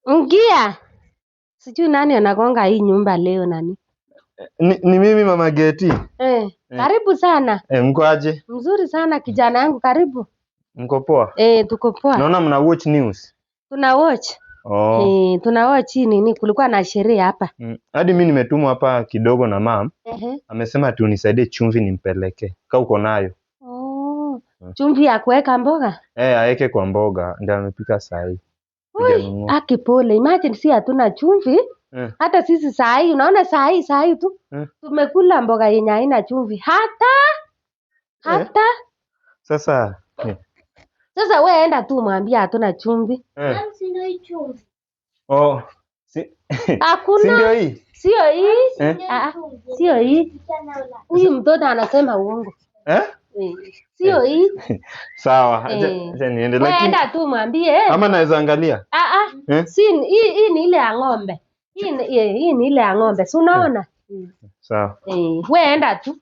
Ingia. Sijui nani anagonga hii nyumba leo nani. Ni mimi Mama Geti. Karibu sana. Mko aje? Mzuri sana kijana yangu, karibu. Mko poa? Tuko poa. Naona mna watch news. Tuna watch. Oh. Tuna watch nini? Kulikuwa na sherehe hapa. Hadi mimi nimetumwa hapa kidogo na mam. Amesema ati unisaidie chumvi nimpeleke. Ka uko nayo. Oh. Chumvi ya kuweka mboga? Aeke kwa mboga ndio amepika saa hii. Ui, Hujanunua. aki pole. Imagine si hatuna chumvi. Hata sisi saa hii, unaona saa hii tu tumekula mboga yenye haina chumvi. Hata hata Sasa Sasa we enda tu mwambie hatuna chumvi. Oh, si si Hakuna. ndio hii? Sio hii. Eh? Ah, sio hii. Huyu mtoto anasema uongo. Eh? Sio hii. Sawa, acha acha niende We lakini enda tu mwambie. ama naweza angalia. Ah ah. Eh? Si hii ni ile ya ng'ombe. Hii ni ile ya ng'ombe. Si unaona? Sawa. We enda tu.